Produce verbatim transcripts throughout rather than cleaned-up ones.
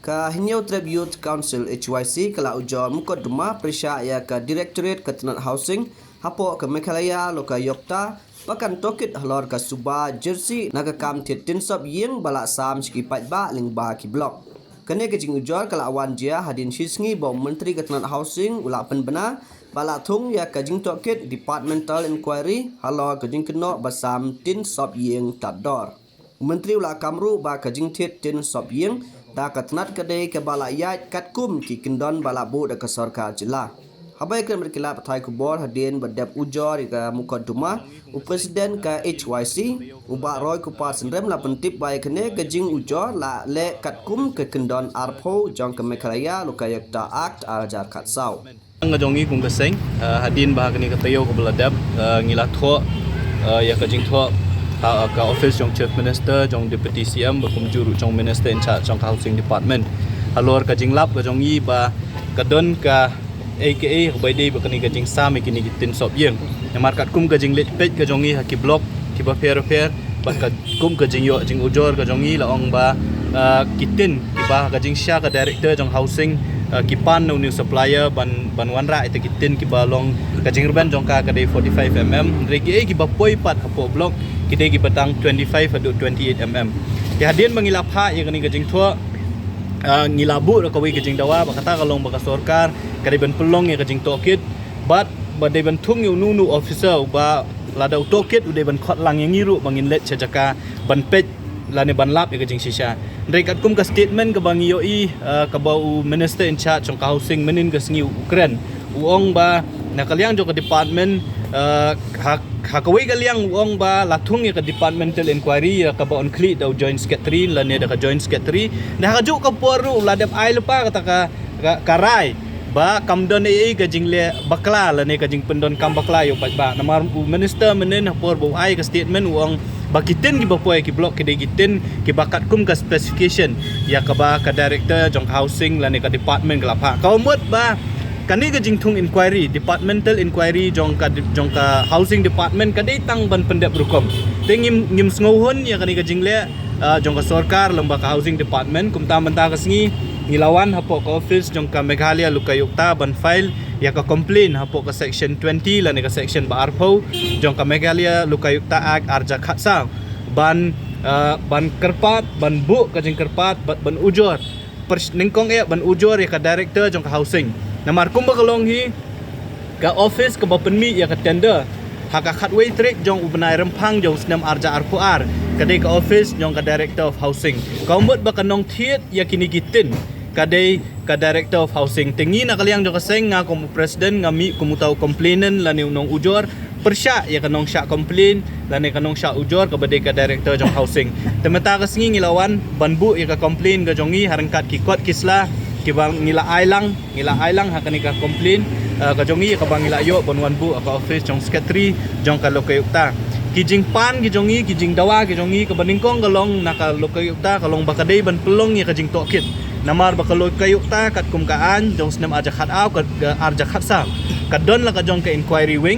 Ka Hynñiewtrep Youth Council, H Y C, ka la ujor mukotduma pyrshah ïa ka Directorate ka tnat Housing hapoh ka Meghalaya Lokayukta ba kan tohkit halor ka suba jersey na ka kam thied tin sop ïing ba la sam sha ki paidbah lyngba ki block. Kane ka jingujor ka la wan jia hadien shi sngi ba u Myntri ka tnat Housing u la pynbna ba la thung ïa ka jingtohkit Departmental Inquiry halor ka jingkynnoh ba sam tin sop ïing tad dor. U Myntri u la kam ruh ba ka jingthied tin sop ïing da ka tnat ka dei kaba la ïaid katkum ki kyndon ba la buh da ka sorkar jylla. Haba ïakren bad ki lad pathai khubor hadien ba dep ujor ïa ka mukotduma, u President ka H Y C, u Bah Roy Kupar Synrem, la pyntip ba ïa kane ka jingujor la leh katkum ka kyndon arphew jong ka Meghalaya Lokayukta Act ar hajar khatsaw. Ka jong ngi kum ka seng, eh, hadien ba ha kane ka taïew kaba la dep, eh, ngi la thoh, eh, ïa ka jingthoh ha ka office jong Chief Minister, jong Deputy C M, bad kumjuh ruh jong Minister in charge jong ka Housing Department halor ka jinglap ka jong ngi ba ka don kaei kaei kaba ïadei bad kane ka jingsam ïa kine ki tin sop ïing. Namar katkum ka jingleit peit ka jong ngi ha ki block kiba pher pher, bad katkum ka jingïoh jingujor ka jong ngi la ong ba, ah, ki tin kiba ha ka jingshisha ka Director jong Housing, ah, ki pan na u new supplier ban, ban wanrah ïa kita ki tin kiba long ka jingrben jong ka ka dei forty-five M M. Hynrei kiei kiba poi pat hapoh block ki dei kiba tang twenty-five haduh twenty-eight M M. Te hadien ba ngi la phah ïa kane ka jingthoh, ah, ngi la buh ruh kawei ka jingdawa ba kata ka long ba ka sorkar ka dei ban pynlong ïa ka jingtohkit bad ba dei ban thung ïa uno uno u officer uba lada u tohkit u dei ban khot lang ïa ngi ruh ba ngin leit sha jaka ban peit lane ban lap ïa ka jingshisha. Hynrei katkum ka statement kaba ngi ïohi, eh, kaba u Minister in charge jong ka Housing mynhynnin ka sngi u kren, u ong ba na ka liang jong ka department, eh, ha, ha kawei ka liang u ong ba la thung ïa ka Departmental Inquiry ïa kaba yn khlieh da u Joint Secretary lane da ka Joint Secretary. Da ha kajuh ka por ruh la dep ai lypa kata ka, ka, ka rai ba kam don ei ei ka jingleh bakla lane ka jingpyndonkam bakla ïa u paidbah. Namar u Minister mynhynnin ha por ba u ai ka statement u ong ba ki tin kiba poi ha ki block ki dei ki tin kiba katkum ka specification ïa kaba ka Director jong ka Housing lane ka department ka la phah. Ka mut ba kane ka jingthung inquiry, Departmental Inquiry jong ka, jong ka Housing Department ka dei tang ban pyndep rukom. Te ngim, ngim sngewhun ïa kane ka jingleh, ah, jong ka sorkar lyngba ka Housing Department. Kumta mynta ka sngi ngi la wan hapoh ka office jong ka Meghalaya Lokayukta ban file ïa ka complaint hapoh ka section twenty lane ka section ba arphew jong ka Meghalaya Lokayukta Act ar hajar khatsaw ban, ah, ban kyrpad, ban buh ka jingkyrpad, ban, ban ujor pyrsh-, nyngkong eh ban ujor ïa ka Director jong ka Housing. Namar kumba ka long hi, ka office kaba pynmih ïa ka tender ha ka khatwei tarik jong u bnai Rymphang jong u snem ar hajar arphew ar ka dei ka office jong ka Director of Housing. Ka mut ba ka nongthied ïa kine ki tin ka dei ka Director of Housing. Te ngi na ka liang jong ka seng, nga kum u President, nga mih kum uta u complainant lane u nongujor pyrshah ïa ka nongshah complain lane ka nongshah ujor kaba dei ka Director jong Housing. Te mynta ka sngi ngi la wan ban buh ïa ka complain ka jong ngi ha ryngkat ki kot ki sla kiba ngi la ai lang, ngi la ai lang ha kane ka complain, eh, ka jong ngi kaba ngi la ïoh ban wan buh ha ka office jong Secretary jong ka Lokayukta. Ki jingpan ki jong ngi, ki jingdawa ki jong ngi kaba nyngkong ka long na ka Lokayukta ka long ba ka dei ban pynlong ïa ka jingtohkit. Namar ba ka Lokayukta katkum ka aiñ jong u snem ar hajar khatar ka, ka ar hajar khatsaw ka don la ka jong ka inquiry wing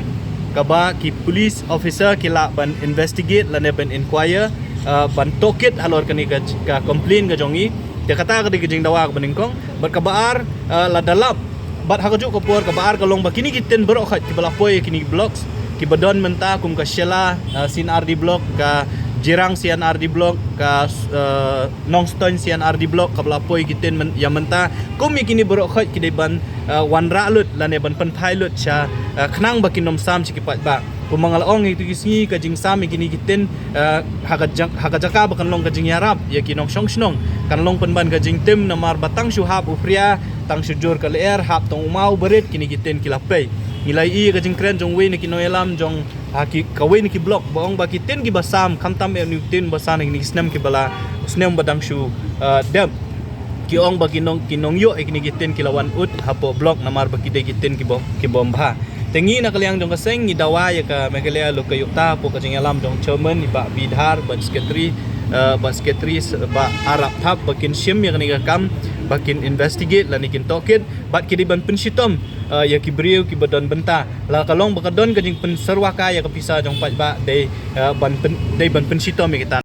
kaba ki police officer ki lah ban investigate lane ban inquire, ah, ban tohkit halor kane ka, ka complain ka jong ngi. Te kata ka dei ka jingdawa kaba nyngkong. Bad kaba ar, ah, lada lap, bad ha kajuh ka por kaba ar ka long ba kine ki tin baroh khoit kiba la poi ïa kine ki blocks kiba don mynta kum ka Shella, ah, C and R D block, ka Jirang C and R D block, ka, ah, Nongstoiñ C and R D block kaba la poi ki tin myn-, ïa mynta. Kum ïa kine baroh khoit ki dei ban, ah, wanrah lut lane ban pynphai lut sha, ah, khnang ba kin ym sam sha ki paidbah. Kumba nga la ong ïa kito ki sngi, ka jingsam ïa kine ki tin, ah, ha ka jaka, ha ka jaka ba kan long ka jingïarap ïa ki nongshong shnong, kan long pynban ka jingtim namar ba tang shu hap u phria, tang shu jur ka lyer, hap tang u maw barit kine ki tin ki la pei. Ngi la ïohi ïa ka jingkren jong uwei na ki nongïalam jong ha ki, kawei na ki block ba ong ba ki tin kiba sam, khamtam eh une u tin ba sam ha kine ki snem kiba la, snem ba dang shu, ah, dep, ki ong ba ki nong, ki nongïoh ïa kine ki tin ki la wan ud hapoh block namar ba ki dei ki tin kiba, kibym bha. Te ngi na ka liang jong ka seng ngi dawa ïa ka Meghalaya Lokayukta hapoh ka jingïalam jong Chairman i Bah Bidhar bad Secretary, ah, bad Secretary s-, Bah Arap Thap ba kin shim ïa kane ka kam, ba kin investigate lane kin tohkit bad ki dei ban pynshitom, ah, ïa ki briew kiba don bynta. La ka long ba ka don ka jingpynsyrwa ka ïa ka pisa jong paidbah dei, ah, ban pyn-, dei ban pynshitom ïa kita.